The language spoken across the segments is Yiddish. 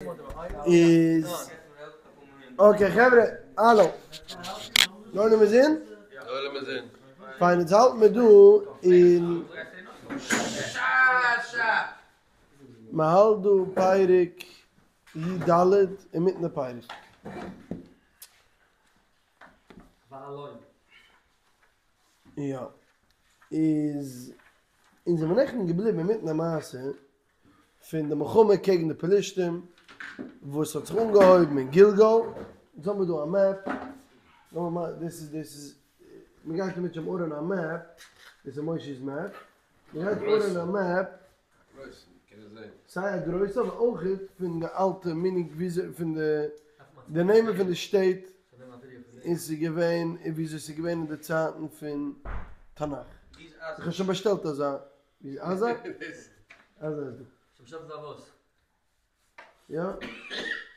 איז אקעי חברה, האלא. די עולם איז אין? די עולם איז אין. פיין, אונז האלט מיר דא אין מ'האלט דא פרק י ד, אינמיטן די פרק. יא. איז אונז זעמיר נעכטן געבליבן אינמיטן די מעשה פון די מלחמה קעגן די פלישתים וואס האט זיך אנגעהויבן אין גלגל, אונז האמיר דא א מעפ, דאס איז דאס איז, מען גייט מיט שוין ארען א מעפ, דאס איז מוישי'ס מעפ, מען גייט ארען א מעפ, סיי א גרויסע אבער אויך פון די אלטע מנהג וויאזוי פון די די נעמען פון די שטעט און ס'איז געווען און וויאזוי ס'איז געווען אין די צייטן פון תנך, איך האב שוין באשטעלט אזא. ווי איז עזה? עזה איז דא. שוין באשטעלט אזא וואס? יא.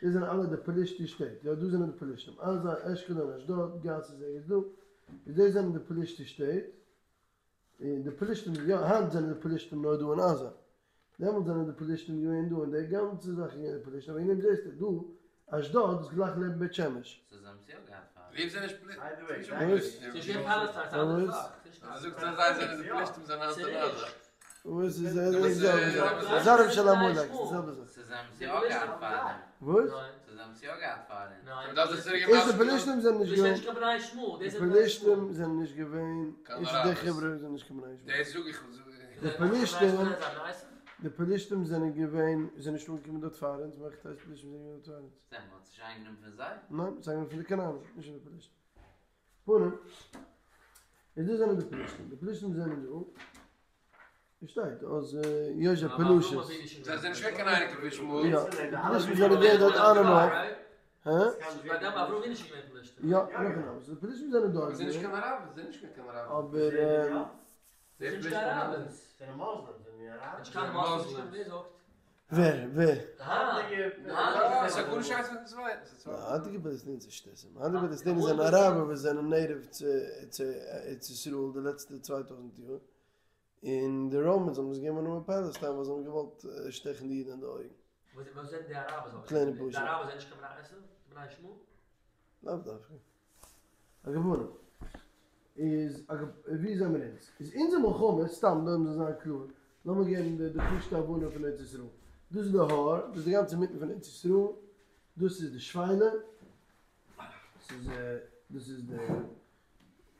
דאס זענען אלע די פלישתי שטעט. יא דא זענען די פלישתים. עזה, אשקלון, אשדוד, גת איז ערגעץ דא. איז דאס זענען די פלישתי שטעט. און די פלישתים, יא היינט זענען די פלישתים נאר דא אין עזה. דעמאלטס זענען די פלישתים געווען דא און די גאנצע זאך איז געווען די פלישתים. וועגן דעם זעסטו דא אשדוד איז גלייך לעבן בית שמש. סאו זיי האבן עס יא געהאט פאר. ווי זענען פלישתים? ס'איז נישט געווען פאלעסטיין, ס'איז א אנדערע זאך. דו זאגסט אז זיי זענען די פלישתים זענען היינט אין עזה. וואס איז די זעלבע זאך? זרעם של עמלק, די זעלבע זאך. סאו זיי האבן עס יא געהאט פאר דעם. וואס? סאו זיי האבן עס יא געהאט פאר דעם. איז די פלישתים זענען נישט געווען. די פלישתים זענען נישט געווען. נישט די חברה זענען נישט קיין בני ישמעאל. דאס זאג איך. די פלישתים, די פלישתים זענען געווען, זענען נישט אנגעקומען דארט פאר אונז, מהיכי תיתי פלישתים זענען געווען דארט פאר אונז. זיי האבן עס נישט איינגענומען פון זיי? ניין, זיי זענען פון די כנענים, נישט פון די פלישתים. פנים, איז דאס זענען די פלישתים, די פלישתים זענען דא, ווי שטייט אז יושבי פלשת. זיי זענען נישט געווען קיין אייניקל פון ישמעאל. יא, די פלישתים זענען געווען דארט אן און אף. הא? יא, נאכאמאל, די פלישתים זענען דארט זיי זענען נישט געווען. קיין אראבער, זיי זענען נישט געווען קיין אראבער. אבער. ווער? ווער? היינטיגע פאלעסטינער שטותים. היינטיגע פאלעסטינער זענען אראבער וואס זענען נעיטיוו צו ארץ ישראל די לעצטע 2000 יאר. און די ראמענס האבן עס געגעבן א נאמען פאלעסטיין ווייל זיי האבן געוואלט שטעכן די אידן אין די אויגן. פלעין און פשוט. לאו דווקא. על כל פנים. איז ווי זעמיר אונז? איז אונזער מלחמה, סתם לאמיר זאל זיין קלאר, לאמיר געבן די די פשוטע הבנה פון ארץ ישראל. דאס איז די הר, דאס איז די גאנצע מיטן פון ארץ ישראל, דאס איז די שפלה, דאס איז דאס איז די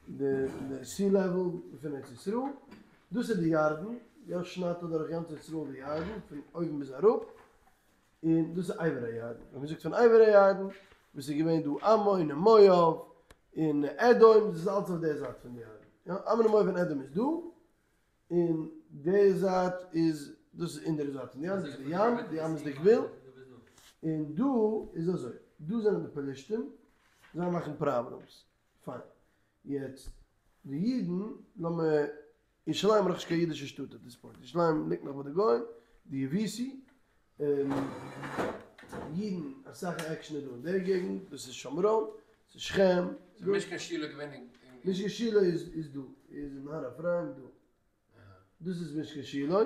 די די סי לעוועל פון ארץ ישראל, דאס איז די ירדן, יא שניידט אדורך גאנץ ארץ ישראל די ירדן פון אויבן ביז אראפ, און דאס איז עבר הירדן, ווען מ'זאגט פון עבר הירדן, וואס איז געווען דא עמון און מואב און אדום, דאס איז אלץ אויף די זייט פון די ירדן, יא, עמון און מואב און אדום איז דא, און די זייט איז, דאס איז אונזערע זייט פון די ים, דאס איז די ים, די ים איז די גבול, און דא איז אזוי, דא זענען די פלישתים, זיי מאכן פראבלעמס, פיין, יעצט די אידן, לאמיר ירושלים איז נאכנישט קיין אידישע שטאט עט דיס פוינט, ירושלים ליגט נאך ביי די גוים, די יבוסי, אידן, אסאך עקשן איז דא אין דער געגנט, דאס איז שומרון, ס'איז שכם. ס'איז משכן שילה געווען אין. משכן שילה איז איז דא, איז אין הר אפרים דא. דאס איז משכן שילה,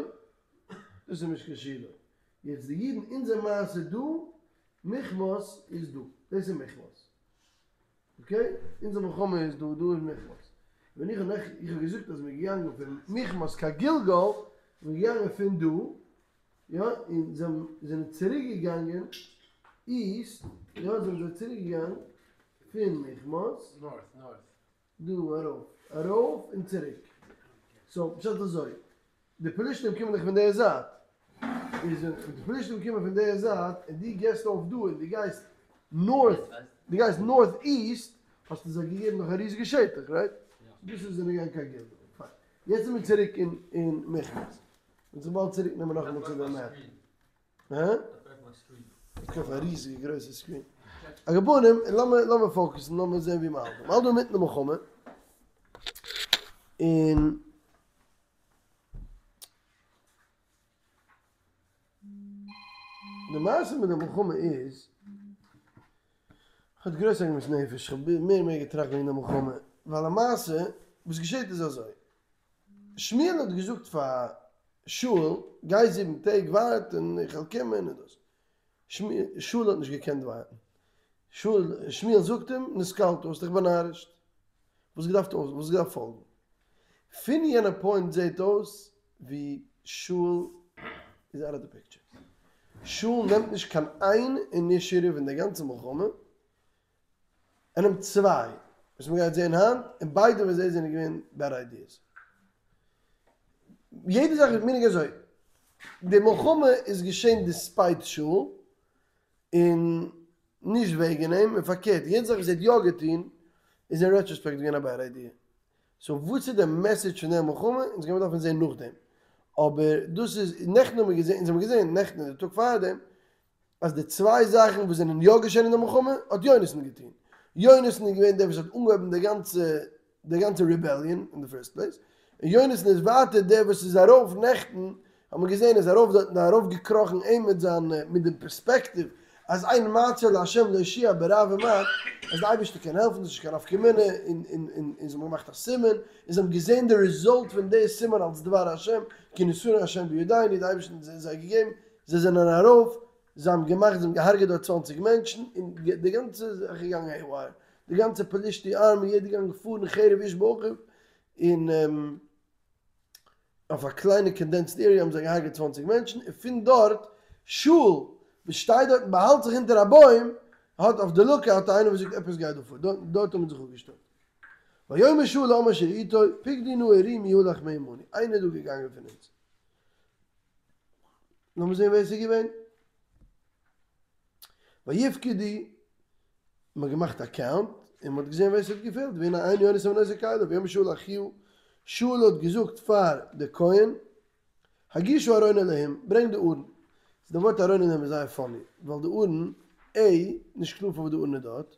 דאס איז משכן שילה. יעצט די אידן, אונזער מעשה דא, מכמש איז דא, דאס איז מכמש. אקעי? אונזער מלחמה איז דא, דא איז מכמש. ווען איך האב נעכטן, איך האב געזאגט אז מ'איז געגאנגען פון מכמש קיין גלגל, איז מען געגאנגען פון דא, יא, און זיי זענען צוריק געגאנגען איסט, יא, זענען זיי צוריק געגאנגען פון מכמש, דא ארויף, ארויף און צוריק. סאו, פשט אזוי, די פלישתים קומען דאך פון די זייט, איז ווען די פלישתים קומען פון די זייט און דו געסט אויף דא און דו גייסט נארט, דו גייסט נארט איסט, האסטו זיי געגעבן נאך א ריזיגע שטח, רייט? דאס איז זענען געגאנגען קיין גלגל. פיין. יעצט זעמיר צוריק אין אין מכמש. אונז זיך באלד צוריק נעמען נאכאמאל צו די מעפ. הא? איך קויף א ריזיגע גרויסע סקרין. על כל פנים, לאמיר לאמיר פאוקעסן, לאמיר זען ווי מ'האלט דא. מ'האלט דא אינמיטן די מלחמה. און די מעשה מיט די מלחמה איז, כ'האב גרויס עגמת נפש, כ'האב מער און מער געטראכט וועגן די מלחמה, ווייל למעשה וואס געשעט איז אזוי, שמואל האט געזאגט פאר שאול, גיי זיבן טעג ווארט און איך וועל קומען און דאס. שאול האט נישט געקענט ווארטן. שאול, שמואל זאגט אים, נסכלת, האסט דיך באנארישט. וואלסט געדארפט אויס, וואלסט געדארפט פאלגן. פון יענע פוינט זעהט אויס ווי שאול איז אוט אוו די פיקטשער. שאול נעמט נישט קיין איין אינישיעטיוו אין די גאנצע מלחמה, ער נעמט צוויי וואס מען גייט זעהן היינט, און ביידע פון זיי זענען געווען בעד איידיעס. יעדע זאך איז מינינג אזוי, די מלחמה איז געשען דיספייט שאול, און נישט וועגן אים, און פארקערט, יעדע זאך וואס ער האט יא געטון איז אין רעטראספעקט געווען א בעד איידיע. סאו וואס איז די מעסעדזש פון די מלחמה? אונז גיימיר דארפן זעהן נאכדעם. אבער דאס איז, נעכטן האבן מיר געזעהן, אונז האבן געזעהן נעכטן און די טאג פארדעם, אז די צוויי זאכן וואס זענען יא געשען אין די מלחמה האט יונתן געטון. יונתן איז געווען דער וואס האט אנגעהויבן די גאנצע די גאנצע ריבעליען אין די פירסט פלעיס, און יונתן איז ווייטער דער וואס איז ארויף נעכטן האט מען געזען איז ארויף דארטן ארויף געקראכן אים מיט זיין מיט די פערספעקטיוו אז אין מעצור לה' להושיע ברב ומעט אז די אייבערשטער קען העלפן דאס איז נישט קיין נפקא מינה און און און און זיי האבן געמאכט א סימן און זיי האבן געזען די רעזאלט פון די סימן אלס דבר השם כי נתנו ה' בידינו די אייבערשטער האט זיי געגעבן זיי זענען ארויף זיי האבן געמאכט זיי האבן געהארגעט דארט צוואנציג מענטשן און די גאנצע זאך איז געגאנגען העיווייער די גאנצע פלישתי ארמי יעדער געגאנגען געפארן חרב איש באחיו און אויף א קליינע קאנדענסד עריע האבן זיי געהארגעט צוואנציג מענטשן און פון דארט שאול וואס שטייט דארט און באהאלט זיך אונטער א בוים האט אויף די לוקאוט איינער וואס זאגט עפעס גייט דא פאר דארט דארט האט מען זיך אפגעשטעלט ויאמר שאול לעם אשר איתו פקדו נא וראו מי הלך מעמנו איינער איז דא געגאנגען פון אונז לאמיר זען ווער עס איז געווען. ויפקדו, מען האט געמאכט א קאונט, און מען האט געזען ווער עס האט געפעלט, והנה אין יונתן ונושא כליו, ויאמר שאול לאחיה, שאול האט געזאגט פאר די כהן, הגישה ארון אלהים, ברענג די ארון. די ווארט ארון אלהים איז זייער פאני, ווייל די ארון, א, נישט קלאר פארוואס די ארון איז דארט,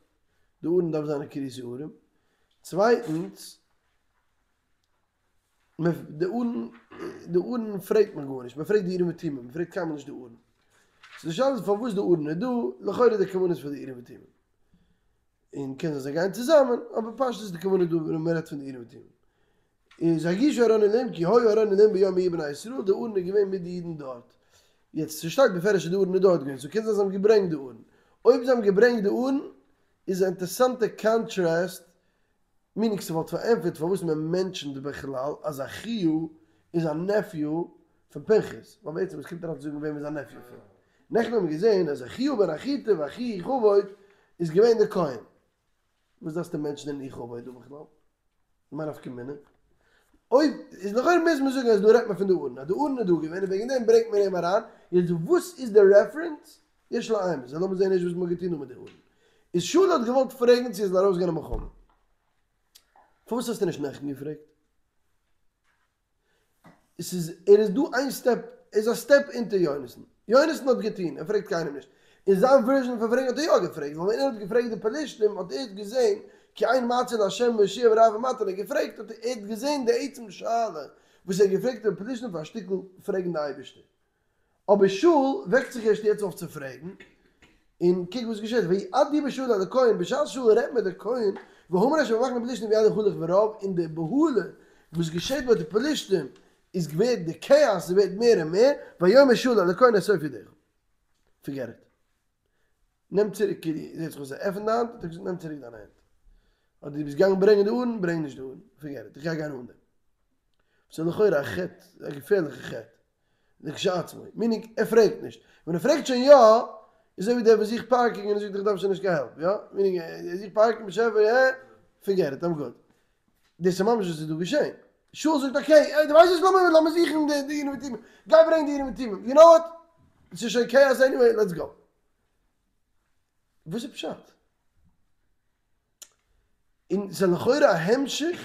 די ארון דארף זיין אין קרית יערים, צווייטנס, די ארון, די ארון פרעגט מען גארנישט, מען פרעגט די אורים ותומים, מען פרעגט קיינמאל נישט די ארון. סאו די שאלה איז פארוואס די ארון איז דא, לכאורה די כוונה איז פאר די אורים ותומים. און קען זיין זיי גייען צוזאמען, אבער פשטות איז די כוונה דא ווען מען רעדט פון די אורים ותומים. איז הגישה ארון אלהים כי היה ארון אלהים ביום ההוא עם בני ישראל, די ארון איז געווען מיט די אידן דארט. יעצט ס'שטייט בפירוש אז די ארון איז דארט געווען, סאו קען זיין זיי האבן געברענגט די ארון. אויב זיי האבן געברענגט די ארון, איז א אינטערסאנטע קאנטראסט מינינג ס'וואלט פארענטפערט פארוואס מען מענטשענט בכלל אז אחיה איז א נעפיו פון פנחס, ווייל בעצם וואס קומט אריין צו זאגן וועם איז א נעפיו פון? נעכטן האבן מיר געזען אז אחיה בן אחיטוב אחי איכבוד איז געווען דער כהן. וואס דארפסטו מענטשענען איכבוד דא בכלל? מאי נפקא מינה? אויב איז לכאורה מוז מען זאגן אז דא רעדט מען פון די ארון, אז די ארון איז דא געווען און וועגן דעם ברענגט מען אים אריין, יעצט וואס איז די רעפרענס? יש לעיין בזה, לאמיר זען ערשט וואס מ'האט געטון דא מיט די ארון. איז שאול האט געוואלט פרעגן צו ער זאל ארויסגיין אין מלחמה. פארוואס האסטו נישט נעכטן געפרעגט? עס איז, ער איז דא איין סטעפ, ער איז א סטעפ אונטער יונתן. יונתן האט געטון, ער פרעגט קיינעם נישט. אין זיין ווערזשען פון פרעגן האט ער יא געפרעגט, ווייל ווען ער האט געפרעגט די פלישתים האט ער געזען כי אין מעצור לה' להושיע ברב ומעט און ער האט געפרעגט האט ער געזען די עצם שאלה וואס ער האט געפרעגט די פלישתים פאר א שטיקל פרעגן די אייבערשטער. אבער שאול וועקט זיך ערשט יעצט אויף צו פרעגן, און קוק וואס געשעט, ויהי עד דיבר שאול אל הכהן, בשעת שאול רעדט מיט די כהן, והמון אשר במחנה פלישתים בידו הלך ורב, און די בהלה וואס געשעט ביי די פלישתים איז געווערט די כאאס ווערט מער און מער, ויאמר שאול אל הכהן אסוף ידך. פארגעט איט. נעם צוריק כאילו זעט זיך אויס ער עפנט די האנט, האט ער געזאגט נעם צוריק דיינע הענט. אדער דו ביסט געגאנגען ברענגען די ארון, ברענג נישט די ארון. פארגעט איט, איך גיי גיין אן דעם. ס'איז לכאורה א חטא, א געפערליכע חטא. לכשעצמו, מינינג ער פרעגט נישט, ווען ער פרעגט שוין יא, איז אזוי ווי דער וואס זוכט פארקינג און ער זאגט איך דארף שוין נישט קיין העלפ, יא, מינינג ער זוכט פארקינג באשעפער ע, פארגעט איט, איים גוד. דאס איז ממש וואס איז דא געשען. שאול זאגט אקעי, דו ווייסט וואס, לאמיר לאמיר זוכן די די אורים ותומים, גיי ברענג די אורים ותומים, יו נאו וואט, ס'איז שוין כאאס עניוועי, לעטס גאו. וואס איז פשט? און ס'איז לכאורה א המשך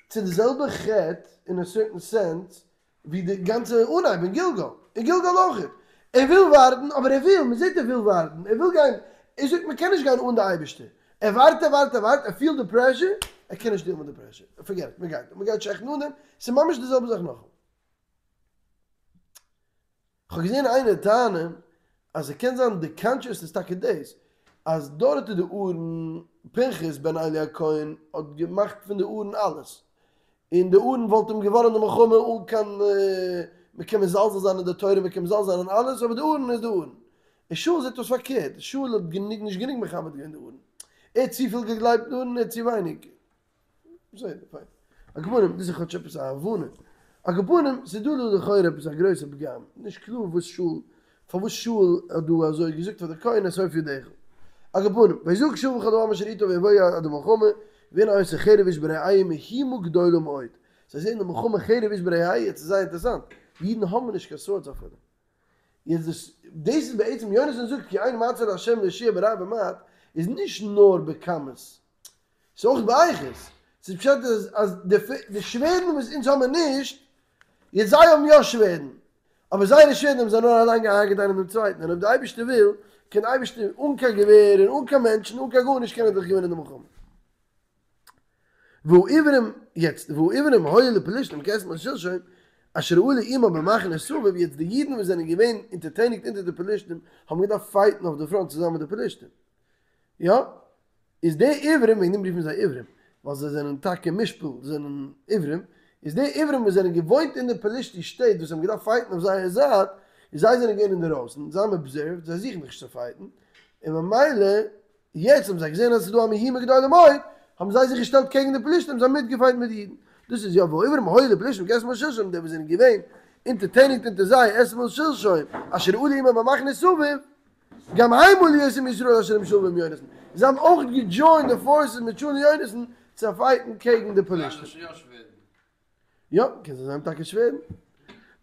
צו די זעלבע חטא אין א סערטען סענס ווי די גאנצע אנהייב אין גלגל, אין גלגל אויכעט, ער וויל ווארטן אבער ער וויל, מ'זעט ער וויל ווארטן, ער וויל גיין, ער זאגט מ'קען נישט גיין אן די אייבערשטער, ער ווארט ער ווארט ער ווארט, ער פילט די פרעשור, ער קען נישט דילן מיט די פרעשור, פארגעט איט, מ'גייט, מ'גייט שעכטן אן דעם, ס'איז ממש די זעלבע זאך נאכאמאל. כ'האב געזען איינער טענה'ן אז ס'קען זיין די קאנטראסט איז טאקע דאס אז דארט איז די ארון פנחס בן עלי הכהן האט געמאכט פון די ארון אלעס און די ארון וואלט אים געוואנען די מלחמה אן קיין מ'קען מזלזל זיין אין די תורה מ'קען מזלזל זיין אין אלעס אבער די ארון איז די ארון. און שאול זעט אויס פארקערט, שאול האט גענוג נישט גענוג מכבד געווען די ארון, ער האט צופיל געגלייבט אין ארון, ער האט צו ווייניג. בסדר, פיין. על כל פנים, דאס איז כאטש עפעס א הבנה. על כל פנים, ס'איז דא דא לכאורה עפעס א גרויסע פגם, נישט קלאר וואס שאול, פארוואס שאול האט דא אזוי געזאגט פאר די כהן אסוף ידיך. על כל פנים, ויזעק שאול וכל העם אשר איתו ויבואו עד המלחמה, והנה היתה חרב איש ברעהו מהומה גדולה מאוד. זיי זעען די מלחמה חרב איש ברעהו, יעצט איז זייער אינטערעסאנט, אידן האבן נישט קיין סווארדס אפילו. יעצט דאס דאס איז בעצם יונתן זאגט כי אין מציל ה' להושיע ברב ובמעט איז נישט נאר בכמות, ס'איז אויך באיכות, ס'איז פשט אז אז די שווערדן וואס אונז האבן נישט, יעצט זיי האבן יא שווערדן, אבער זייערע שווערדן האבן זיי נאר אליין געהארגעט איינער דעם צווייטן, און אויב די אייבערשטער וויל, קען די אייבערשטער אן קיין געווער און אן קיין מענטשן אן קיין גארנישט קען ער דאך געווינען די מלחמה. והעברים, יעצט, והעברים היו לפלשתים כתמול שלשום, אשר עלו עמם במחנה סביב, יעצט די אידן וואס זענען געווען אונטערטעניגט אונטער די פלשתים האבן געדארפט פייטן אויף די פראנט צוזאמען מיט די פלשתים, יא? איז די עברים, וועגן דעם רופן זיי עברים, ווייל זיי זענען טאקע מושפל, זיי זענען עברים, איז די עברים וואס זענען געוואוינט אין די פלשתי שטעט וואס האבן געדארפט פייטן אויף זייער זייט, איז זיי זענען געווען אינדערויסן, זיי האבן אבזערווד, זיי זוכן דאך נישט צו פייטן, און ממילא יעצט האבן זיי געזען אז עס איז דא א מהומה גדולה מאוד, האבן זיי זיך געשטעלט קעגן די פלישתים, זיי האבן מיטגעפייט מיט די אידן. דאס איז יא והעברים היו לפלשתים כתמול שלשום, די וואס זענען געווען אונטערטעניגט אונטער זיי אתמול שלשום, אשר עלו עמם במחנה סביב, גם המה להיות עם ישראל אשר עם שאול ועם יונתן, זיי האבן אויך געדזשוינט די פארסעס מיט שאול און יונתן צו פייטן קעגן די פלישתים. יא, קען זיין זיי האבן טאקע שווערדן.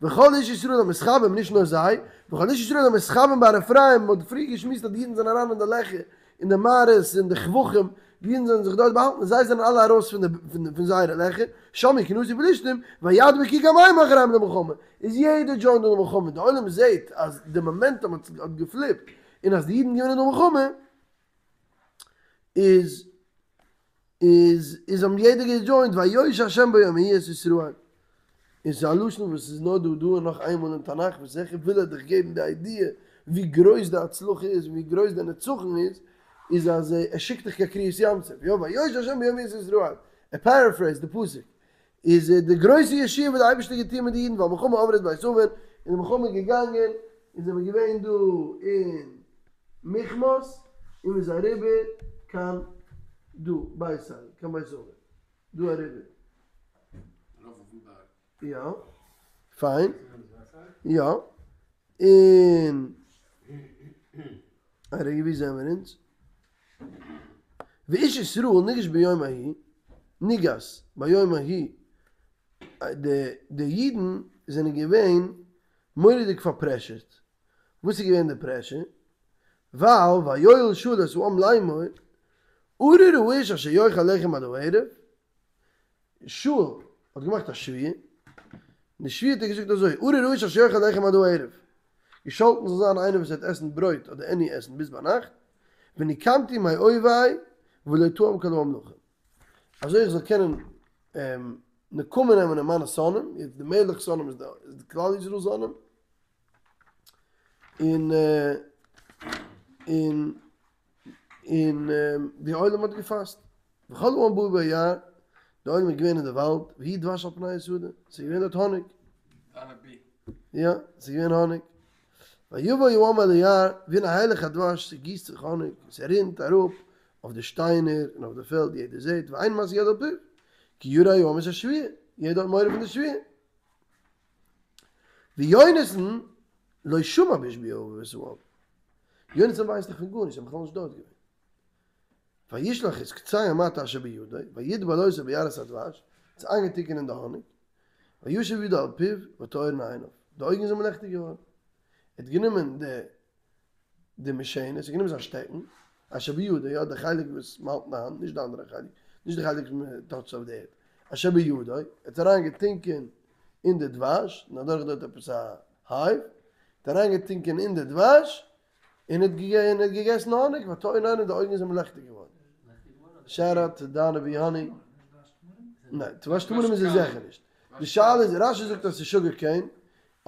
וכל איש ישראל המתחבאים, נישט נאר זיי, וכל איש ישראל המתחבאים בהר אפרים, מ'האט פריער געשמועסט אז די אידן זענען אריין אין די לעכער, אין די מערות, אין די כבכים, די אידן זענען זיך דארט באהאלטן, זיי זענען אלע ארויס פון די פון זייערע לעכער, שמעו כי נסו פלשתים, וידבקו גם הם אחריהם למלחמה, איז יעדער דזשוינט אין די מלחמה, די עולם זעט אז די מאמענטום האט געפליפט, און אז די אידן געווינען די מלחמה, איז איז איז האבן יעדער געדזשוינט ויושע השם ביום ההוא את ישראל. און ס'איז א לשון וואס איז נאר דא דא און נאך איינמאל אין תנך וואס זיכער וויל ער דיך געבן די איידיע ווי גרויס די הצלחה איז און ווי גרויס די נצחון איז, איז אז ער שיקט דיך קיין קריעת ים סוף, יא ויושע השם ביום ההוא את ישראל, ער פערעפרעיזט די פסוק, איז די גרויסע ישועה וואס די אייבערשטער האט געטון מיט די אידן והמלחמה עברה את בית און די מלחמה איז געגאנגען און זענען געווען דא אין מכמש און מ'איז אריבער קיין דא בית אל קיין בית און דא אריבער. ארויף אויפן בארג. יא, פיין, יא, און א רגע ווי זעמער אונז? ואיש ישראל ניגש ביום ההוא, ניגש ביום ההוא, די אידן זענען געווען מורא'דיג פארפרעשורט, וואס איז געווען די פרעשור? ווייל ויואל שאול את העם לאמור, ארור האיש אשר יאכל לחם עד הערב, שאול האט געמאכט א שבועה, אין די שבועה האט ער געזאגט אזוי, ארור האיש אשר יאכל לחם עד הערב, געשאלטן זאל זיין איינער וואס וועט עסן ברויט אדער עני עסן ביז ביינאכט, ונקמתי מאויבי ולא טעם כל העם לחם, אזוי איך זאל קענען נקמה נעמען אין מיינע שונאים, יעצט די מלך'ס שונאים איז די כלל ישראל שונאים, און און און די עולם האט געפאסט, וכל העם באו ביער, די עולם איז געווען אין די וואלד, ויהי דבש על פני השדה, ס'איז געווען דארט האניג, יא, ס'איז געווען האניג, ויבא העם אל היער, והנה הילך הדבש, ס'גיסט זיך האניג, ס'רינט אראפ אויף די שטיינער און אויף די פעלד, יעדער זעט, ואין משיג יד על פיו, כי ירא העם את השבועה, יעדער האט מורא פון די שבועה. ויונתן לא שמע בהשביע אביו את העם. יונתן ווייסט דאך פון גארנישט, ער איז בכלל נישט דארט געווען. וישלח את קצה המטה אשר בידו, ויטבל אותו ביערת הדבש, האט עס איינגעטונקען אין די האניג, וישב ידו על פיו, ותארנה עיניו, די אויגן זענען ליכטיג געווארן. ער האט גענומען די די משענת, ער האט גענומען זיין שטעקן, אשר בידו, יא, די חלק וואס מען האלט אין די האנט, נישט די אנדערע חלק, נישט די חלק וואס מען טאטשט אויף די ערד, אשר בידו, ער האט אריין געטונקען אין די דבש, און אדורך דארט עפעס א הייוו, האט אריין געטונקען אין די דבש, און האט און האט געגעסן האניג, ותארנה עיניו, די אויגן זענען לעכטיג געווארן. שאט אוט טו דאנא בי האני. ניין, דבש תמרים איז עס זיכער נישט. די שאלה איז, רשי זאגט אז ס'איז שוגער קעין,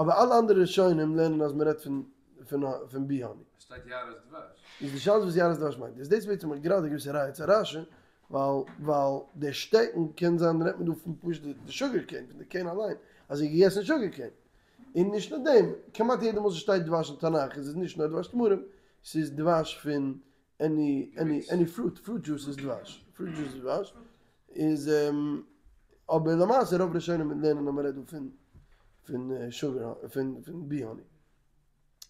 אבער אלע אנדערע ראשונים לערנען אז מ'רעדט פון פון בי האני. עס שטייט יערות דבש. איז די שאלה וואס יערות דבש מיינט. איז דאס בעצם גראדע א געוויסע ראיה צו רשי, ווייל ווייל דער שטעקן קען זיין רעדט מען דא פון פשוט די שוגער קעין, פון די קעין אליין, אז ער האט געגעסן שוגער קעין. און נישט נאר דעם, כמעט יעדע מאל ס'שטייט דבש אין תנך איז עס נישט נאר דבש תמרים, ס'איז דבש פון עני עני עני פרוט, פרוט דזשוס איז דבש, פרוט דזשוס איז דבש, איז אבער למעשה רוב ראשונים לערנען אז מ'רעדט דא פון פון שוגער פון פון בי האני.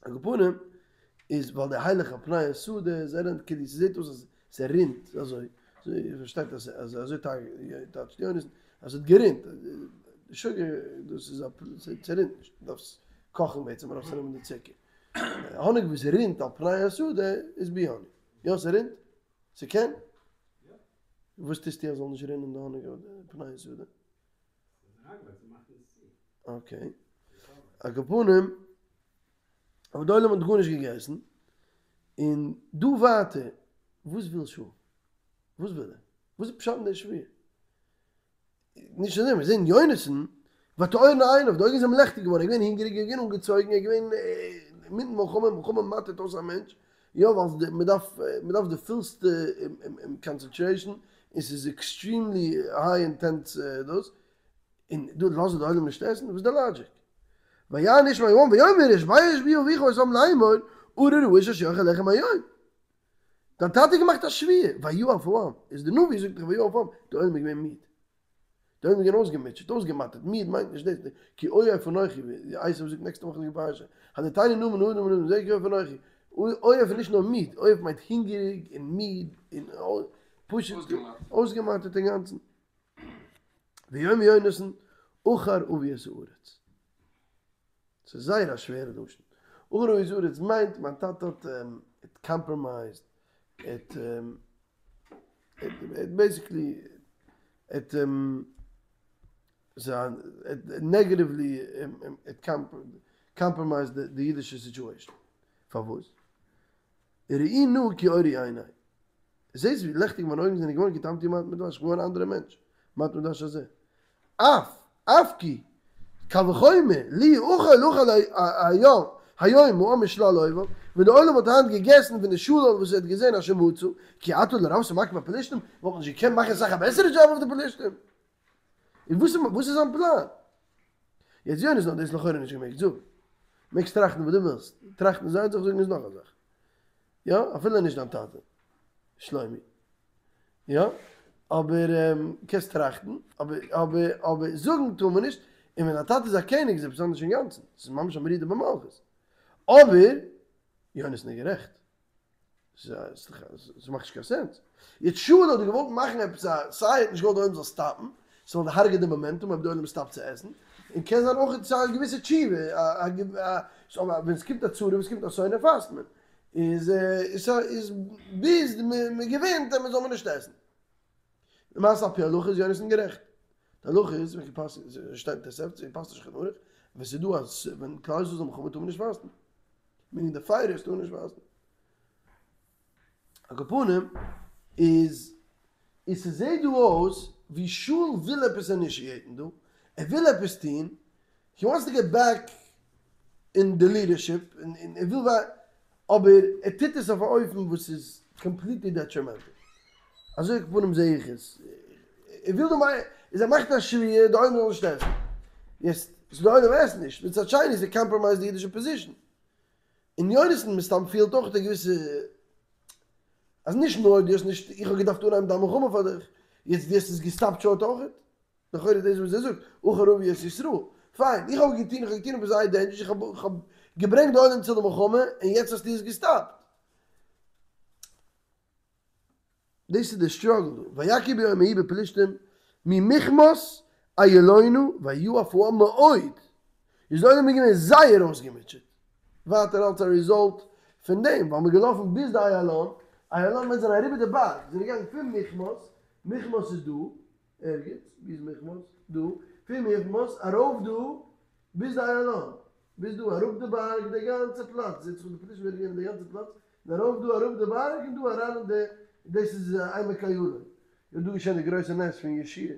על כל פנים איז ווייל די הילך על פני השדה ס'רינט כאילו ס'זעט אויס אז ס'רינט אזוי, אזוי פארשטייט אז אז אזוי טייטשט יונתן אז ס'האט גערינט, די שוגער דאס איז א ס'רינט נישט, מ'דארף עס קאכן בעצם ארויסצונעמען די צוקער. האניג וואס רינט על פני השדה איז בי האני. יא ס'רינט? ס'קען? וואס טוסטו אז ס'זאל נישט רינען די האניג אויף די פני השדה? אקעי. על כל פנים, אבער די עולם האט גארנישט געגעסן, און דא ווייטער, וואס וויל שאול? וואס וויל ער? וואס איז פשט אין די שבועה? נישט אזוי, מיר זעהן יונתן, ותאורנה עיניו, די אויגן זענען לעכטיג געווארן, ער איז געווען הונגעריג, ער איז געווען אנגעצויגן, ער איז געווען אינמיטן מלחמה, מלחמה מאטערט אויס א מענטש, יא ווייל מען דארף, מען דארף די פולסטע קאנצענטרעישן, און ס'איז עקסטרימלי היי אינטענס דאס, און דא לאזט די עולם נישט עסן, וואס איז די לאגיק? ויען איש מהעם ויאמר השבע השביע אביך את העם לאמור ארור האיש אשר יאכל לחם היום. דיין טאטע האט געמאכט א שבועה, ויעף העם, איז די נביא זאגט דאך ויעף העם, די עולם איז געווען מיד, די עולם איז געווען אויסגעמוטשעט, אויסגעמאטערט, מיד מיינט נישט דאס, כי עיף אנכי, ווי עשו זאגט נעקסטע וואך אין די פרשה, הלעיטני נא מן האדם מן האדם הזה כי עיף אנכי, עיף איז נישט נאר מיד, עיף מיינט הונגעריג און מיד און פשוט אויסגעמאטערט אינגאנצן. ויאמר יונתן עכר אבי את הארץ. ס'איז זייער א שווערע לשון. עכר אבי את הארץ מיינט מיין טאטע האט האט קאמפראמייזד, האט האט בעיסיקלי האט נעגעטיוולי האט קאמפראמייזד די אידישע סיטועשאן. פארוואס? ראי נא כי אורו עיני. זעסט ווי לעכטיג מיינע אויגן זענען געווארן כי טעמתי מעט מדבש, איך בין געווארן א אנדערע מענטש, מעט מדבש הזה. אף, אף כי, קל וחומר, לו אכל אכל היום, היום העם משלל אויביו, ווען די עולם וואלט היינט געגעסן פון די שלל וואס ער האט געזען אשר מצא, כי עתה לרבתה מכה בפלשתים, וואלט מען נישט געקענט מאכן אסאך א בעסערע דזשאב אויף די פלשתים. און וואס איז וואס איז זיין פלאן? יעצט יונתן האט דאס לכאורה נישט געמעגט זאגן. מעגסט טראכטן וואס דו ווילסט, טראכטן איז איין זאך זאגן איז נאך א זאך. יא, אפילו נישט דיין טאטע, שלומי. יא, אבער קענסט טראכטן, אבער אבער אבער זאגן טאר מען נישט, און ווען א טאטע איז א קעניג איז עפעס אנדערש אינגאנצן, ס'איז ממש א מרידה במלכות. אבער יונתן איז גערעכט. ס'מאכט נישט קיין סענס. יעצט שאול האט געוואלט מאכן עפעס א, סיי ער האט נישט געוואלט די עולם זאל סטאפן, ס'וואלט געהארגעט די מאמענטום אויב די עולם סטאפט צו עסן, און קען זיין אויך ס'איז א געוויסע תשובה, אבער ווען ס'קומט א צרה ווען ס'קומט א שונא פאסט מען, איז איז ביז מ'געווינט דעמאלטס זאל מען נישט עסן. למעשה על פי הלכה איז יונתן גערעכט. די הלכה איז ווען געפאסט שטייט אין תוספתא אין פאסט שולחן ערוך ווען ס'איז דא אז ווען כלל ישראל איז אין מלחמה טאר מען נישט פאסטן. מיינט די פייטערס טארן נישט פאסטן. על כל פנים איז איז ס'זעהט דא אויס ווי שאול וויל עפעס אינישיעטן דא, ער וויל עפעס טוהן, הי וואנטס טו געט בעק אין די לידערשיפ, און ער וויל אבער ער טוט עס אויף א אופן וואס איז קאמפליטלי דעטרימענטל. אזוי על כל פנים זעה איך עס. ער וויל דא מיין איז ער מאכט א שבועה די עולם זאל נישט עסן. יעצט ס'איז די עולם עסט נישט, מצד שני איז ער קאמפראמייזד די אידישע פאזישן. און יונתן מסתם פילט אויך א געוויסע אז נישט נאר דו האסט נישט איך האב געדארפט אנהייבן דיין מלחמה פאר דיך, יעצט דו האסט עס געסטאפט שארט אויכעט. לכאורה דאס וואס ער זאגט, עכר אבי את ישראל. פיין, איך האב געטון, איך האב געטון עפעס זייער דעינדזשערעס, איך האב איך האב געברענגט די עולם צו די מלחמה, און יעצט האסטו עס געסטאפט. דאס איז די סטראגל דא, ויכו ביום ההוא בפלשתים ממכמש איילונה ויעף העם מאוד, איז די עולם געווען זייער אויסגעמוטשעט, ווייטער אלס א ריזאלט פון דעם, ווייל מ'איז געלאפן ביז די איילון, איילון מיינט זענען אריבער די בארג, זענען געגאנגען פון מכמש, מכמש איז דא, ערגעץ, ווי איז מכמש? דא, פון מכמש ארויף דא ביז די איילון, ביז דא אראפ די בארג די גאנצע פלאץ, זעט זיך די פלשתים ווערט געווען די גאנצע פלאץ, און ארויף דא אראפ די בארג און דא אריין אין די, דאס איז עמק איילון, איז דא געשען די גרויסע נס פון יהושע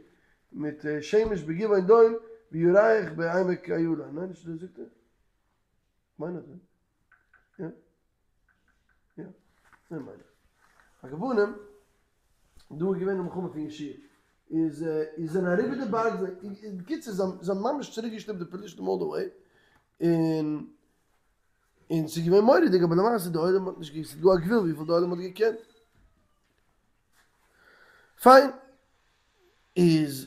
מיט שמש בגבעון דום וירח בעמק איילון, ניין נישט אזוי זאגט ער? כ'מיין אזוי. יא. יא. אזוי מיין איך. על כל פנים, דא איז געווען די מלחמה פון יהושע איז איז זענען אריבער די בארג, בקיצור זיי האבן ממש צוריק געשטופט די פלישתים אלל די וועי, און און ס'איז געווען מורא'דיג אבער למעשה די עולם האט נישט געוואוסט, ס'איז דא א גבול וויפיל די עולם האט געקענט. פיין. איז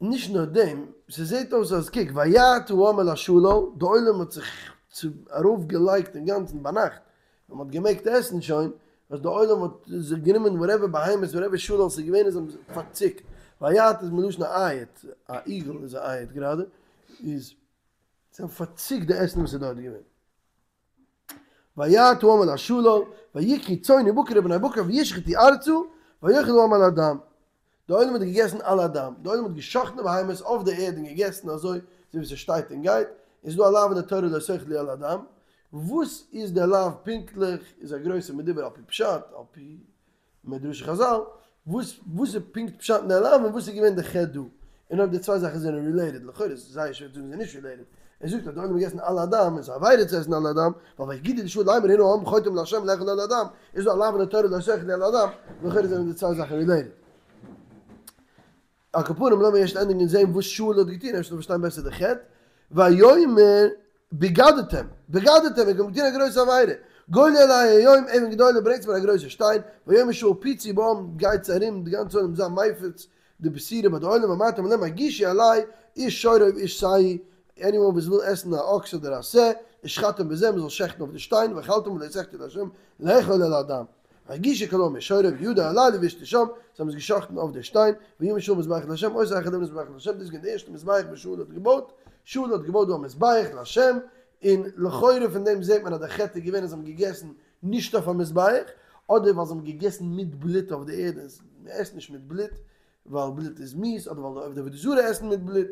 נישט נאר דעם, ס'זעט אויס אז קוק ויעתו העם אל השלל, די עולם האט זיך ארויף געלייגט אינגאנצן ביינאכט, ווען מ'האט געמעגט עסן שוין, אז די עולם האט זיך גענומען וואטעווער בהמות וואטעווער שלל ס'איז געווען און זיי האבן זיך פארציקט, ויעתו איז מלשון אייט, א איגל איז א אייט גראדע, איז זיי האבן פארציקט די עסן וואס איז דארט געווען. ויעתו העם אל השלל, ויקחו צאן ובקר ובני בקר וישחטו ארצה, ויאכלו העם על הדם. די עולם האט געגעסן על הדם, די עולם האט גע'שחט'ן די בהמות אויף די ערד און געגעסן אזוי אזוי ווי ס'שטייט און גייט, איז דא א לאו אין די תורה לא תאכלו על הדם, וואס איז די לאו פונקטליך איז א גרויסע מדובר על פי פשט, על פי מדרשי חזל, וואס וואס איז פונקט פשט אין די לאו און וואס איז געווען די חטא דא, און אויב די צוויי זאכן זענען רילעיטעד, לכאורה איז זייער שווער צו זאגן זיי זענען נישט רילעיטעד, ער זאגט אז די עולם האט געגעסן על הדם, און ס'איז א עבירה צו עסן על הדם, ווייל ויגידו לשאול לאמר הנה העם חוטאים לה' לאכול על הדם, איז דא א לאו אין די תורה לא תאכלו על הדם, לכאורה זענען די צוויי זאכן רילעיטעד. על כל פנים לאמיר ערשט ענדיגן און זען וואס שאול האט געטון, אפשר פארשטיין בעסער די חטא, ויאמר בגדתם, בגדתם, איר האט געטון א גרויסע עבירה, גולו אלי היום אבן גדולה, ברענגטס מיר א גרויסע שטיין, ויאמר שאול פוצו בעם, גייטס ארום די גאנצע עולם זיי מפיץ די בשורה ביי די עולם, ואמרתם אליהם הגישו אלי איש שורו ואיש שהו, עניוואן וואס וויל עסן א אקס אדער א שה, ושחטתם בזה, מען זאל שעכטן אויף די שטיין, ואכלתם ולא תחטאו לה' לאכול על הדם. ויגישו כל העם איש שורו וידו הלילה וישחטו שם, זיי האבן עס געשחטן אויף די שטיין, ויבן שאול מזבח לה', אותו החל לבנות מזבח לה', דאס איז געווען די ערשטע מזבח וואס שאול האט געבויט, שאול האט געבויט דא א מזבח לה', און לכאורה פון דעם זעט מען אז די חטא איז געווען אז זיי האבן געגעסן נישט אויף א מזבח, אדער ווייל זיי האבן געגעסן מיט בלוט אויף די ערד, און מען עסט נישט מיט בלוט, ווייל בלוט איז מיאוס, אדער ווייל די עובדי עבודה זרה עסן מיט בלוט,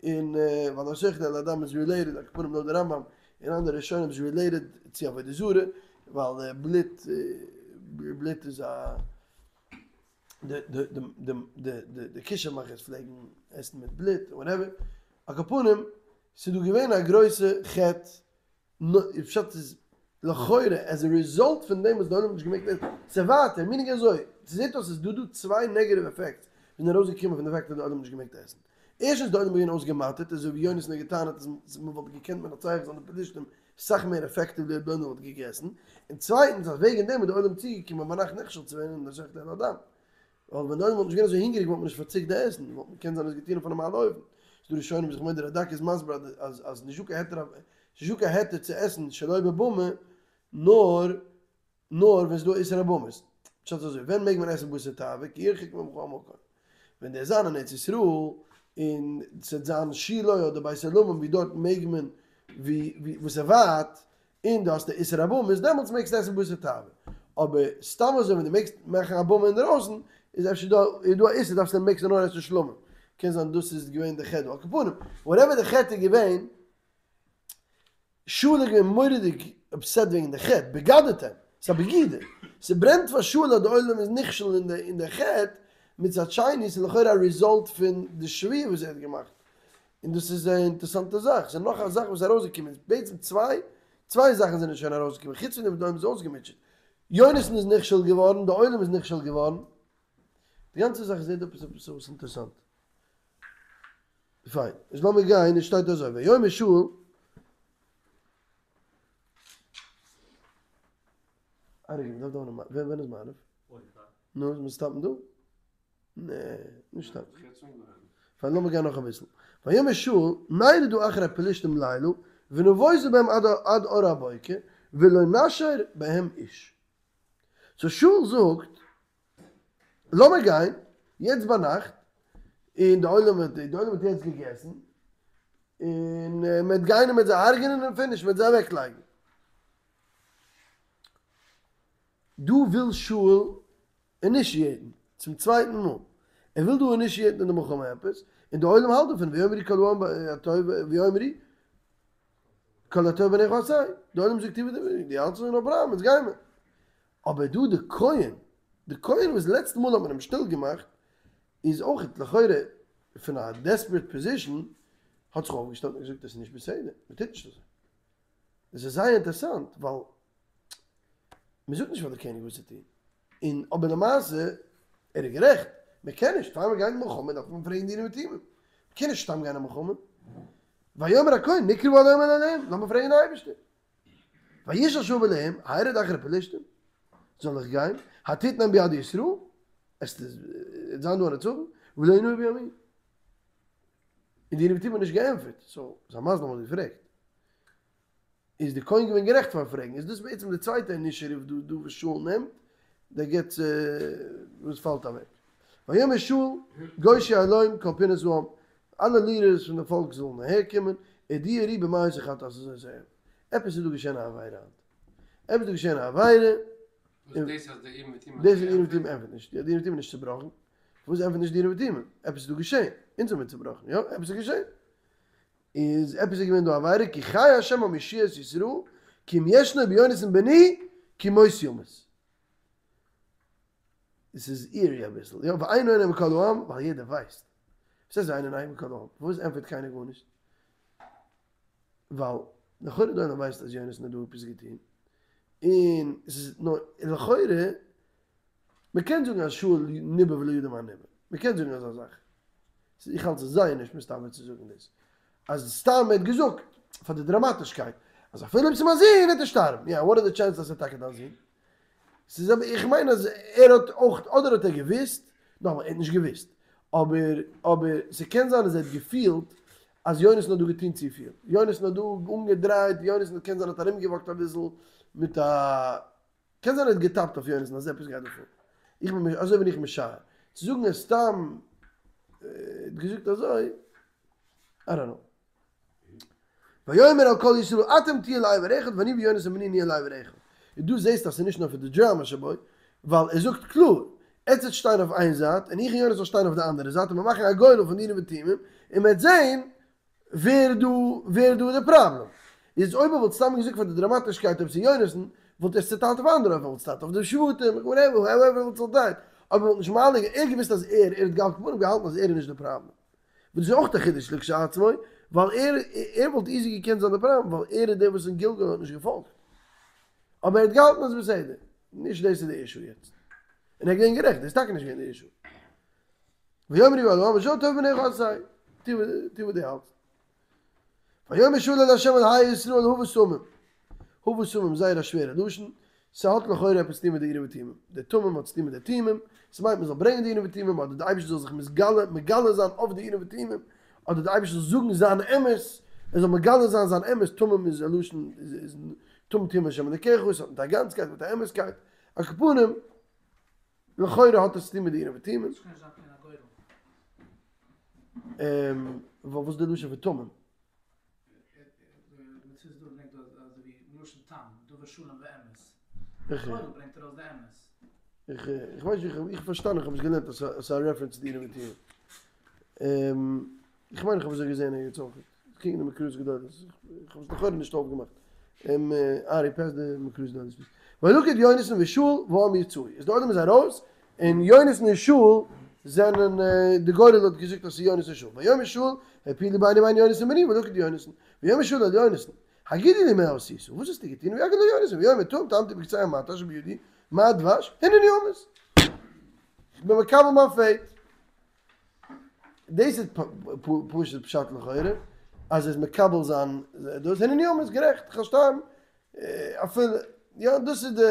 און ווייל לא תאכלו על הדם איז רילעיטעד, על כל פנים לויט די רמב"ם און אנדערע ראשונים איז רילעיטעד צו עבודה זרה, ווייל בלוט בלוט איז א די די די די די די כישוף מאכערס פלעגן עסן מיט בלוט וואטעווער, על כל פנים ס'איז דא געווען א גרויסע חטא פשט איז לכאורה עז א ריזאלט פון דעם וואס די עולם האט נישט געמעגט עסן, ס'איז ווייטער מינינג אזוי, ס'זעט אויס ס'איז דא דא צוויי נעגעטיוו עפעקטס וואס זענען ארויסגעקומען פון די פאקט אז די עולם האט נישט געמעגט עסן. ערשטנס די עולם איז געווען אויסגעמאטערט אזוי ווי יונתן האט געטענה'ט אז מ'וואלט געקענט מנצח זיין די פלישתים סאך מער עפעקטיוולי אויב די עולם וואלט געגעסן, און צווייטנס אז וועגן דעם איז די עולם צוגעקומען ביינאכט נכשל צו ווערן אין לא תאכלו על הדם. ווייל ווען די עולם וואלט נישט געווען אזוי הונגעריג וואלט מען נישט פארציקט די עסן, וואלט מען קען זיין עס געטון אויף א נארמאלע אופן. ס'דא ראשונים וואס איך מיין די רד"ק איז מסביר אז אז אז נישטא קיין היתר ס'נישטא קיין היתר צו עסן שלא בבמה נאר נאר ווען ס'דא איסור הבמות. פשט איז אזוי, ווען מעג מען עסן בשר תאווה כי ירחק ממך המקום? ווען דו'סט זיין אין ארץ ישראל און ס'וועט זיין שילה אדער בית עולמים ווי דארט מעג מען ווי ווי וואס איז ווייט און דו האסט א איסור הבמות דעמאלטס מעגסטו עסן בשר תאווה, אבער סתם אזוי ווען דו מעגסט מאכן א במה אינדערויסן איז אפשר דא איז דא א איסור דארפסטו מעגסטו נאר עסן שלמים, קען זיין דאס איז געווען די חטא, על כל פנים וואטעווער די חטא איז געווען, שאול איז געווען מורא'דיג אפסעט וועגן די חטא, בגדתם, ס'איז א בגידה, ס'ברענט פאר שאול אז די עולם איז נכשל אין די אין די חטא, מצד שני ס'איז לכאורה א ריזאלט פון די שבועה וואס ער האט געמאכט, און דאס איז א אינטערעסאנטע זאך, ס'איז נאך א זאך וואס איז ארויסגעקומען, בעצם צוויי, צוויי זאכן זענען שוין ארויסגעקומען, חוץ פון דעם וואס די עולם איז אויסגעמוטשעט, יונתן איז נכשל געווארן, די עולם איז נכשל געווארן, די גאנצע זאך זעהט עפעס עפעס אויס אינטערעסאנט. פיין, איז לאמיר גיין, עס שטייט אזוי, ויאמר שאול, א רגע, מ'דארף דאווענען, ווען איז מעריב? נו, מיר סטאפן דא? נע, נישט סטאפן. פיין, לאמיר גיין נאך אביסל. ויאמר שאול, נרדה אחרי הפלשתים לילה, ונבותה בהם עד אור הבוקר, ולא נשאר בהם איש. סאו שאול זאגט, לאמיר גיין, יעצט ביינאכט, און די עולם האט, די עולם האט יעצט געגעסן, און מ'וועט גיין און מ'וועט זיי הרג'ענען און פיניש, מ'וועט זיי אוועקלייגן. דא וויל שאול אינישיעטן צום צווייטן מאל, ער וויל דא אינישיעטן אין די מלחמה עפעס, און די עולם האלט דערפון, ויאמרו כל העם הטוב ויאמרו כל הטוב בעיניך עשה, די עולם זאגט דו האלטסט אזוי נאו פראבלעם, אונז גיימער. אבער דא די כהן, די כהן וואס לעצטע מאל האט מען אים שטיל געמאכט, איז אויך לכאורה פון א דעספערעט פאזישאן, האט זיך אויפגעשטעלט און געזאגט עס איז נישט בסדר, מען טוט נישט אזוי. עס איז זייער אינטערעסאנט ווייל מען זאגט נישט פאר די קעניג וואס צו טון, און אבער למעשה ער איז גערעכט, מען קען נישט, פאר מען גייט אין מלחמה דארף מען פרעגן די אורים ותומים, מען קען נישט סתם גיין אין מלחמה. ויאמר הכהן נקרא היום אל האלהים, לאמיר פרעגן די אייבערשטער. וישאל שאול באלהים, הארד אחרי פלשתים? זאל איך גיין? התתנם ביד ישראל? עס וועט זיין דא א נצחון? ולא ענהו ביום. און די אורים ותומים האט נישט געענטפערט, סאו ס'איז א מזל מ'האט געפרעגט. איז די כהן געווען גערעכט פארן פרעגן? איז דאס בעצם די צווייטע אינישעטיוו דא דא וואס שאול נעמט, דער געט וואס פאלט אוועק. ויאמר שאול גושו הלום כל פנת העם, אלע לידערס פון די פאלק זאלן אהער קומען, ודעו וראו במה עושה חטאת הזאת היום. עפעס איז דא געשען א עבירה היינט. עפעס איז דא געשען א עבירה. וואס דאס אז די אורים ותומים דאס אז די אורים ותומים ענטפערט נישט. די אורים ותומים איז נישט צובראכן. פארוואס ענטפערט נישט די אורים ותומים? עפעס איז דא געשען. אונז זעמיר צובראכן, יא? עפעס איז געשען. איז עפעס איז געווען דא א עבירה כי חי השם המושיע את ישראל כי אם ישנו ביונתן בני כי מות יומת. עס איז אירי אביסל, יא, ואין עונה מכל העם, ווייל יעדער ווייסט. וואס הייסט ואין עונה מכל העם? פארוואס ענטפערט קיינער גארנישט? ווייל לכאורה דער עולם ווייסט אז יונתן האט דא עפעס געטון, און עס איז נאר לכאורה, מען קען זאגן אז שאול ניבא ולא ידע מה ניבא, מען קען זאגן אזא זאך, איך האלט ס'איז זייער נישט מסתבר צו זאגן דאס, אז סתם ער האט געזאגט פאר די דראמאטישקייט אז אפילו אויב ס'איז מיין זון וועט ער שטארבן, יא וואט אר די טשענסעס אז ס'איז טאקע דיין זון? ס'איז אבער איך מיין אז ער האט אויך אדער האט ער געוויסט, נאכאמאל ער האט נישט געוויסט, אבער אבער ס'קען זיין אז ער האט געפילט אז יונתן האט דא געטון צופיל, יונתן האט דא אנגעדרייט, יונתן קען זיין האט ארומגעוואקט אביסל מיט א. קען זיין ער האט געטאפט אויף יונתן אז עפעס גייט דא פאר. איך בין אזוי בין איך משער. צו זאגן אז סתם האט געזאגט אזוי, איי דאנט נאו. ויאמר אל כל ישראל אתם תהיו לעבר אחד ואני ויונתן בני נהיה לעבר אחד. און דא זעסטו אז ס'איז נישט נאר פאר די דראמא שבו, ווייל ער זאגט קלאר, עטס וועט שטיין אויף איין זייט און איך און יונתן זאל שטיין אויף די אנדערע זייט און מיר מאכן א גורל פון די אורים ותומים און מ'וועט זען ווער דא ווער דא די פראבלעם איז אויב ער וואלט סתם געזאגט פאר די דראמאטישקייט אויב ס'איז יונתן וואלט ער עס צוטיילט אויף אנדערע אויב ער וואלט צוטיילט אויף די שבטים וואטעווער האועווער ער וואלט צוטיילט אבער ער וואלט נישט מעלה ער האט געוואוסט אז ער ער האט על כל פנים געהאלטן אז ער איז נישט די פראבלעם וואס דאס איז אויך א חידוש לכשעצמו ווייל ער ער וואלט איזי געקענט זיין די פראבלעם ווייל ער איז דער וואס אין גלגל האט נישט געפאלגט אבער ער האט געהאלטן אז בסדר נישט דאס איז די אישו יעצט און ער איז געווען גערעכט דאס איז טאקע נישט געווען די אישו. ויאמרו אל העם אל שאול טוב בעיניך עשה, טו וואס דו האלטסט. ויאמר שאול אל ה' אלהי ישראל הבה תמים, הבה תמים זייער א שווערע לשון, ס'האט לכאורה עפעס צוטון מיט די אורים ותומים, די תמים האט צוטון מיט די תומים, ס'מיינט מ'זאל ברענגען די אורים ותומים, אדער די אייבערשטער זאל זיך מתגלה מגלה זיין אויף די אורים ותומים, אדער די אייבערשטער זאל זאגן זיין אמת, ער זאל מגלה זיין זיין אמת, תמים איז א לשון איז תמים תהיה עם ה' אלקיך, ס'האט מיט א גאנצקייט מיט א אמת'קייט, על כל פנים, לכאורה האט עס צוטון מיט די אורים ותומים. ס'קען נישט זיין פון א גורל. ווייל וואס איז די לשון פון תמים? מצוות דוד ברענגט דא אזוי ווי מלשון תם, דבר שלם ואמת. גורל ברענגט ארויס די אמת. איך איך ווייס נישט איך האב פארשטאנען איך האב עס געלערנט אז ס'איז א רעפערענס צו די אורים ותומים. איך מיין איך האב אזוי געזען ערגעץ אויך. קוק אין די מקראות גדולות. איך האב עס לכאורה נישט אויפגעמאכט. ארי פעס די מקראות גדולות. וילכד יונתן ושאול והעם יצאו. איז די עולם איז ארויס, און יונתן און שאול זענען, די גורל האט געזאגט אז ס'איז יונתן און שאול. ויאמר שאול, העפילו ביני ובין יונתן בני, וילכד יונתן. ויאמר שאול אל יונתן, הגידה לי מה עשית, וואס האסטו געטון? ויגד לו יונתן, ויאמר טעם טעמתי בקצה המטה אשר בידי, מעט דבש, הנני אמות. איך בין מקבל מיין פעיט. דאס איז פשוט פשט לכאורה, אז ער איז מקבל זיין דאס, הנני אמות גערעכט, איך וועל שטארבן, אפילו, יא דאס איז די.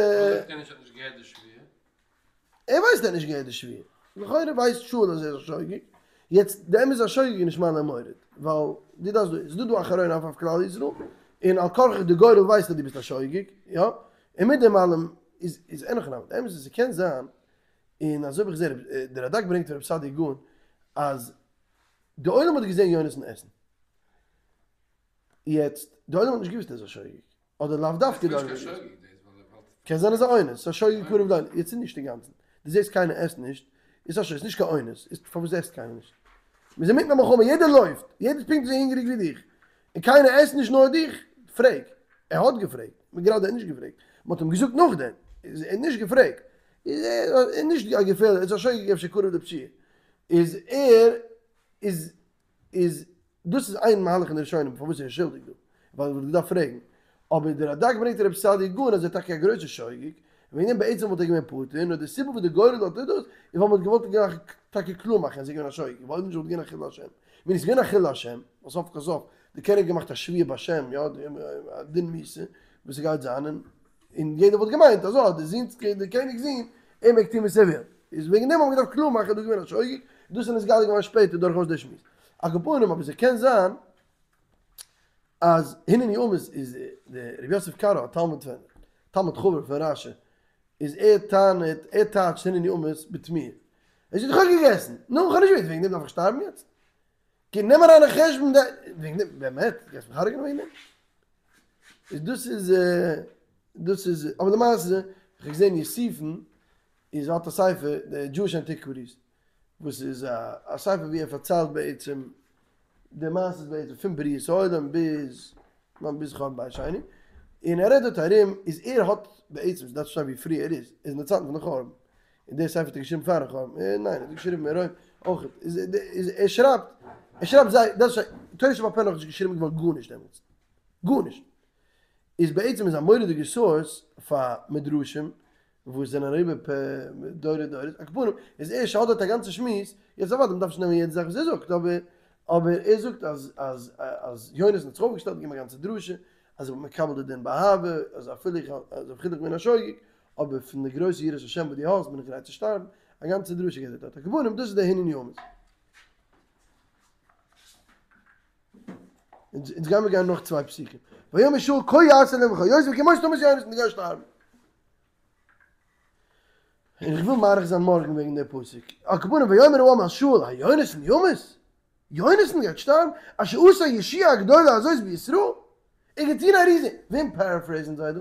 פארוואס זאגט ער נישט ער האט נישט געהערט די שבועה? ער ווייסט ער האט נישט געהערט די שבועה, לכאורה ווייסט שאול אז ער איז א שוגג, יעצט די אמת איז א שוגג איז נישט מעלה ומוריד, ווייל דו דארפסט דא, ס'איז דא דא א חרון אף אויף כלל ישראל, און על כרחך די גורל ווייסט אז דו ביסט א שוגג, יא, און מיט דעם אלעם איז איז אין הכי נמי, די אמת איז ס'קען זיין און אזוי האב איך געזען דער רד"ק ברענגט פון רב סעדיה גאון אז די עולם האט געזען יונתן עסן, יעצט די עולם האט נישט געוואוסט ער איז א שוגג, אדער לאו דווקא די עולם האט געוואוסט, קען זיין אז א אונס, ס'איז א שוגג קרוב לאונס, יעצט איז נישט אינגאנצן, דו זעסט קיינער עסט נישט, איז א שוגג, ס'איז נישט קיין אונס, איז פארוואס עסט קיינער נישט? מ'איז אינמיטן א מלחמה, יעדער לויפט, יעדער איז פונקט אזוי הונגעריג ווי דיך, און קיינער עסט נישט נאר דיך, פרעג, ער האט געפרעגט, גראדע ער האט נישט געפרעגט, מ'האט אים געזאגט נאכדעם, איז ער האט נישט געפרעגט, איז ער איז נישט א געפערליכע, איז א שוגג אפשר קרוב לפשיעה, איז ער איז איז דאס איז איין מהלך אין די ראשונים פארוואס ער איז שולדיג דא, ווייל ער וואלט געדארפט פרעגן, אבער דער רד"ק ברענגט רב סעדיה גאון אז ער איז טאקע א גרויסער שוגג, וועגן דעם בעצם וואלט ער געווען פטור, נאר די סיבה וואס די גורל האט דאס איז ווייל מ'האט געוואלט טאקע קלאר מאכן אז ער איז געווען א שוגג, ווייל אויב נישט וואלט געווען א חילול השם, ווען עס איז געווען א חילול השם, ווייל סוף כל סוף. די קעניג האט געמאכט א שבועה בשם, יא, א דין מיתה וואס ס'גייט זיין, און און יעדער וואלט געמיינט אז אה, די זון, די קעניג'ס זון, ער מעג טון וואס ער וויל. איז וועגן דעם האט מען געדארפט קלאר מאכן אז דא איז געווען א שוגג, דאס איז נתגלה געווארן שפעטער דורכאויס די שמועס. על כל פנים, אבער ס'קען זיין אז הנני אמות איז די רבי יוסף קארו א תלמיד פון תלמיד חבר פון רשי איז ער טענה'ט ער טייטשט הנני אמות בתמיהה. ער זאגט איך האב געגעסן, נו איך האב נישט געוואוסט וועגן דעם דארף איך שטארבן יעצט? קען נעם אריין אין חשבון די וועגן דעם באמת גייסט מיך הרג'נען וועגן דעם? איז דאס איז דאס איז אבער למעשה איך האב געזען יוסיפון איז האט א ספר די דזשואיש אנטיקוויטיס וואס איז א ספר ווי ער פארציילט בעצם די מעשה בעצם פון בריאת העולם ביז ביז חורבן בית שני און ער רעדט דארט ארום איז ער האט בעצם דארף שטיין ווי פרי ער איז ער איז אין די צייטן פון די חורבן און די ספר האט ער געשריבן פארן חורבן, ניין ער האט געשריבן אין רוים אויך, איז ער שרייבט, ער שרייבט זיי, דאס איז תורה שבעל פה נאכנישט געשריבן געווארן גארנישט דעמאלטס, גארנישט, איז בעצם איז א מורא'דיגע סאורס פאר מדרשים וואס זענען אריבער פ דורי דורות, על כל פנים איז ער האט דארט א גאנצע שמועס, יעצט אוודאי מ'דארף נישט נעמען יעדע זאך וואס ער זאגט, אבער אבער ער זאגט אז אז אז יונתן האט זיך אויפגעשטעלט געגעבן א גאנצע דרשה אז ער וואלט מקבל די דין באהבה, אז אפילו איך אז אפילו איך בין א שוגג, אבער פון די גרויסע יראת השם וואס דו האסט בין איך גרייט צו שטארבן, א גאנצע דרשה געבט ער דארט, על כל פנים דאס איז די הנני אמות. אונז אונז גיימיר גיין נאך צוויי פסוקים. ויאמר שאול כה יעשה אלקים וכה יוסיף כי מות תמות יונתן דו גייסט שטארבן. און איך וויל מאריך זיין מארגן וועגן די פסוק. על כל פנים ויאמר העם אל שאול היונתן ימות? יונתן גייט שטארבן? אשר עשה הישועה הגדולה הזאת בישראל? ער האט געטון א ריזן, וועם פערעפרעיזן זיי דא?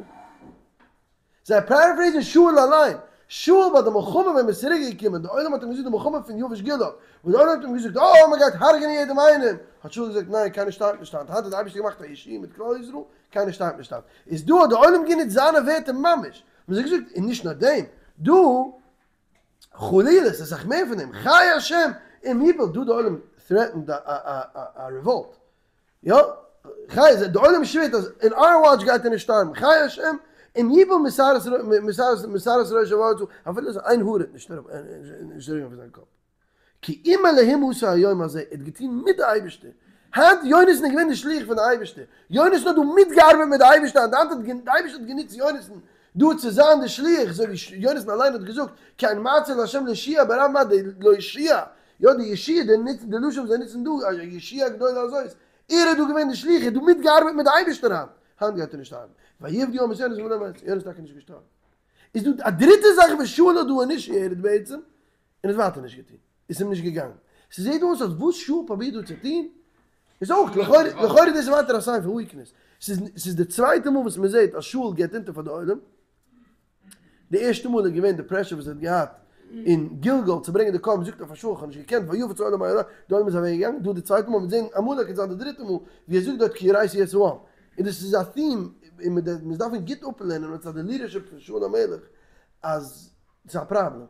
זיי פערעפרעיזן שאול אליין, שאול ביי די מלחמה ווען מ'איז צוריק געקומען, די עולם האט אים געזאגט די מלחמה פון יבש גלעד, וואס די עולם האט אים געזאגט אה מען גייט הרג'נען יעדעם איינעם, האט שאול געזאגט ניין קיינער שטארבט נישט היינט, היינט האט די אייבערשטער געמאכט א ישועה מיט כלל ישראל, קיינער שטארבט נישט היינט, איז דא האט די עולם גענוצט זיינע ווערטער ממש, האבן זיי געזאגט, און נישט נאר דעם, דא חלילה ס'איז אסאך מער פון דעם, חי השם אם יפול, דא די עולם טרעטנד א רעוואלט, יא, חי איז די עולם שווערט אז אין אוער וואטש גייט ער נישט שטארבן, חי השם אם יפול משערות ראשו ארצה, אפילו איז איין האר וועט נישט אראפגיין פון זיין קאפ. כי עם אלהים עשה היום הזה, ער האט געטון מיט די אייבערשטער, היינט יונתן איז געווען די שליח פון די אייבערשטער, יונתן האט דא מיטגעארבעט מיט די אייבערשטער, היינט האט די אייבערשטער האט גענוצט יונתן דא צו זיין די שליח, אזוי ווי יונתן אליין האט געזאגט, כי אין מציל לה' להושיע ברב מעט להושיע, יא די ישועה, די נוצן די לשון וואס זיי נוצן דא, הישועה הגדולה הזאת, ער איז דא געווען די שליח, ער האט דא מיטגעארבעט מיט די אייבערשטער היינט, היינט גייט ער נישט שטארבן, ויפדו העם את יונתן ולא מת, יונתן איז טאקע נישט געשטארבן. איז דא א דריטע זאך וואס שאול האט דא אינישיעטעד בעצם, און האט ווייטער נישט געטון, איז אים נישט געגאנגען. ס'זעט אויס אז וואס שאול פרובירט דא צו טון, איז אויך, לכאורה, לכאורה דאס איז ווייטער א סיין פון וויקנעס. ס'איז, ס'איז די צווייטע מאל וואס מ'זעט אז שאול געבט אונטער פאר די עולם. די ערשטע מאל איז געווען די פרעשור וואס ער האט געהאט אין גלגל צו ברענגען די קרבן, זאגט ער פאר שאול איך האב נישט געקענט ויפץ העולם מעלי, די עולם איז אוועק געגאנגען, דא די צווייטע מאל מ'וועט זען עמלק וועט זיין די דריטע מאל ווי ער זאגט דארט כי יראתי את העם, און דאס איז א theme און מען דארף גוט אפלערנען מצד די לידערשיפ פון שאול המלך אז ס'איז א פראבלעם.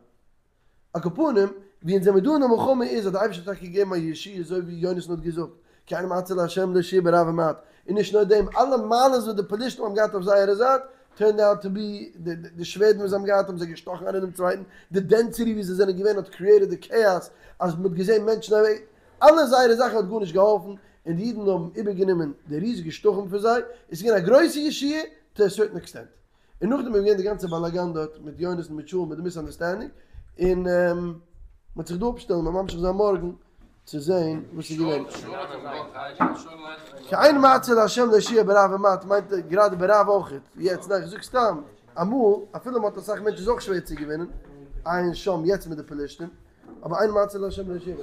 על כל פנים, ווי אונז זעמיר דא אין די מלחמה איז אז די אייבערשטער האט טאקע געגעבן א ישועה אזוי ווי יונתן האט געזאגט, כי אין מציל לה' להושיע ברב ומעט, און נישט נאר דעם, אלע מעלות וואס די פלישתים האבן געהאט אויף זייערע זייט, טורנד אוט טו בי, די שווערדן וואס זיי האבן געהאט האבן זיי געשטאכן איינער דעם צווייטן, די דענסיטי ווי זיי זענען געווען האט קריעטעד די כאאס אז מען האט געזען מענטשן אוועק, אלע זייערע זאכן האט גארנישט געהאלפן, און די אידן האבן איבערגענומען די ריזיגע שטחים פון זיי, עס איז געווען א גרויסע ישועה טו א סערטען עקסטענט. און נאכדעם איז געווען די גאנצע באלאגאן דארט מיט יונתן מיט שאול מיט די מיסאנדערסטענדינג, און מ'וועט זיך דא אפשטעלן און ממשיך זיין מארגן צו זען וואס איז געווען. כי אין מציל לה' להושיע ברב ומעט מיינט גראדע ברב אויכעט, יעצט ניין כ'זאג סתם, אמאל אפילו מ'האט אסאך מענטשן איז אויך שווער צו געווינען, עיין שם יעצט מיט די פלישתים, אבער אין מציל לה' להושיע.